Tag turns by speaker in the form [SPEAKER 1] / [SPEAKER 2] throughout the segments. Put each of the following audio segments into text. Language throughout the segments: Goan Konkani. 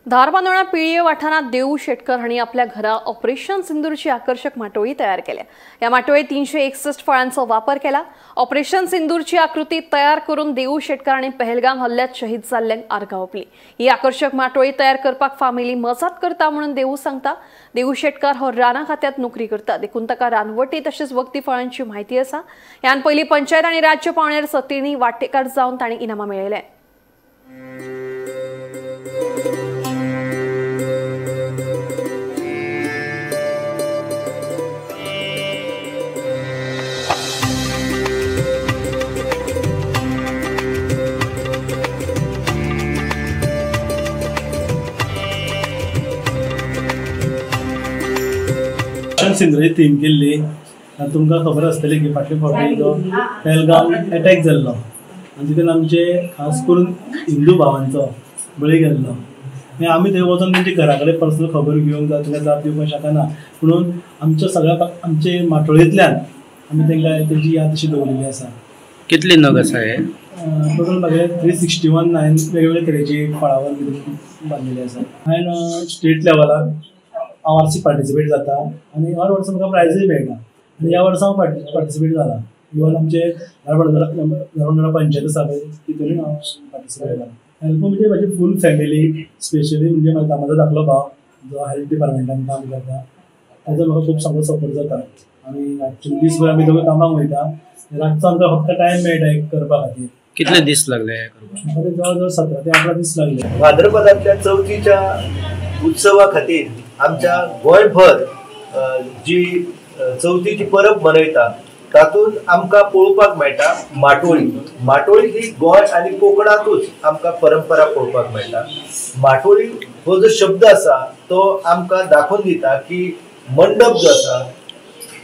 [SPEAKER 1] धारबांदोडा पिळये वाठारांत देऊ शेटकर हांणी आपल्या घरा ऑपरेशन सिंदूरची आकर्षक माटोळी तयार केल्या. या माटोळीत 361 फळांचो वापर केला. ऑपरेशन सिंदूरची आकृती तयार करून देऊ शेटकर हांणी पहलगाम हल्ल्यात शहीद जाल्ल्यांक आर्गां ओंपली. ही आकर्षक माटोळी तयार करपाक फामिली मजत करता म्हणून देऊ सांगता. देऊ शेटकर हो राना खात्यात नोकरी करता, देखून ताका रानवटी तशेंच वखदी फळांची म्हायती आसा. ह्यान पयलीं पंचायत आनी राज्य पावंड्यार सतींनी वांटेकार जावन तांणी इनामां मेळयले.
[SPEAKER 2] सिंदूरची थीम केल्ली तुमकां खबर आसतली की फाटले फावटी जो पहलगाम एटॅक जाल्लो आनी तितून आमचे खास करून हिंदू भावांचो बळी गेल्लो. मागीर आमी थंय वचोन तेंच्या घरा कडेन पर्सनल खबर घेवंक जावं तांकां जाप दिवपाक शकना, म्हणून आमच्या सगळ्या आमचे माटोळेंतल्यान आमी तांकां तेंची याद अशी दवरिल्ली आसा.
[SPEAKER 3] कितले नग आसा हे?
[SPEAKER 2] टोटल म्हागे 361 हांवें वेगवेगळे तरेची फळावर बांदिल्ली आसा. हांवें स्टेट लेवलाक हांव आरसी पार्टिसिपेट जाता आनी हर वर्सा म्हाका प्रायजूय मेळटा आनी ह्या वर्सा हांव पार्टिसिपेट जाला. इवन आमचे धारबांदोडा पंचायत आसा पळय तितूनय हांव पार्टिसिपेट जाला. हेल्प म्हणजे म्हाजी फूल फॅमिली, स्पेशली म्हणजे म्हाका म्हजो धाकलो भाव जो हेल्थ डिपार्टमेंटान काम करता ताजो म्हाका खूब सामको सपोर्ट जाता. आमी रातचे दीसभर आमी दोगां कामाक वयता, रातचो आमकां फक्त टायम मेळटा एक करपा खातीर.
[SPEAKER 3] कितले दीस लागले?
[SPEAKER 2] म्हाका जवळ जवळ 17 ते 18 दीस लागले.
[SPEAKER 4] भाद्रपदांतल्या चवथीच्या उत्सवा खातीर आमच्या गोंयभर जी चवथीची परब मनयता तातूंत आमकां पळोवपाक मेळटा माटोळी. माटोळी ही गोंय आनी कोंकणांतूच आमकां परंपरा पळोवपाक मेळटा. माटोळी हो जो शब्द आसा तो आमकां दाखोवन दिता की मंडप जो आसा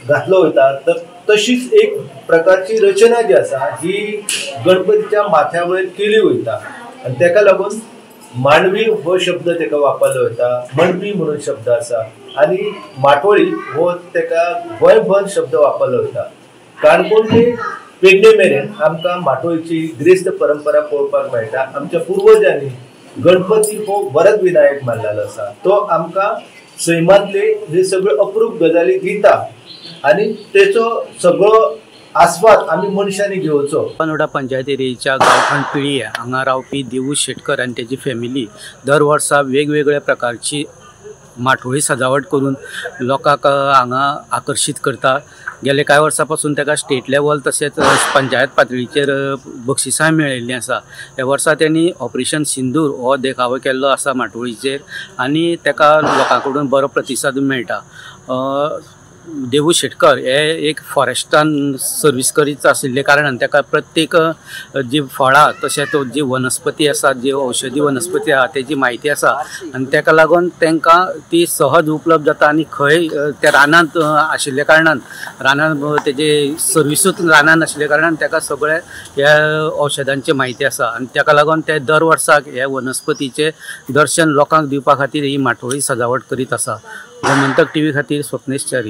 [SPEAKER 4] घातलो वयता तर तशीच एक प्रकारची रचना जी आसा ही गणपतीच्या माथ्या वयर केली वयता आनी ताका लागून मांडवी हो शब्द तेका वापरलो वता, मंडपी म्हणून शब्द आसा आनी माटोळी हो तेका गोंयभर शब्द वापरलो वता. काणकोण ते पेडणे मेरेन आमकां माटोळीची गिरेस्त परंपरा पळोवपाक मेळटा. आमच्या पुर्वजांनी गणपती हो वरद विनायक मानलेलो आसा, तो आमकां सैमांतले हे सगळे अप्रूप गजाली दिता आनी तेचो सगळो आस्वाद आमी मनशांनी घेवचो.
[SPEAKER 3] धारबांदोडा पंचायत एरियेच्या गांवठण पिळये हांगा रावपी देऊ शेटकर आनी तेजी फॅमिली दर वर्सा वेगवेगळ्या प्रकारची माटोळी सजावट करून लोकांक हांगा आकर्शीत करता. गेले कांय वर्सां पासून ताका स्टेट लेवल तशेंच पंचायत पातळीचेर बक्षिसांय मेळिल्लीं आसा. ह्या वर्सा तेणी ऑपरेशन सिंदूर हो देखावो केल्लो आसा माटोळीचेर आनी ताका लोकां कडून बरो प्रतिसाद मेळटा. देऊ शेटकर हे एक फॉरेस्टान सर्वीस करीत आशिल्ले कारणान ताका प्रत्येक जी फळां तशेंच जी वनस्पती आसा, जी औषधी वनस्पती आसा तेजी म्हायती आसा आनी ताका लागून तांकां ती सहज उपलब्ध जाता आनी खंय त्या रानांत आशिल्ल्या कारणान रानांत तेजे सर्विसूच रानांत आशिल्ल्या कारणान ताका सगळे ह्या औषधांची म्हायती आसा आनी ताका लागून ते दर वर्साक ह्या वनस्पतीचें दर्शन लोकांक दिवपा खातीर ही माटोळी सजावट करीत आसा. गोमंतक टीव्ही खातीर स्वप्नेश च्यारी.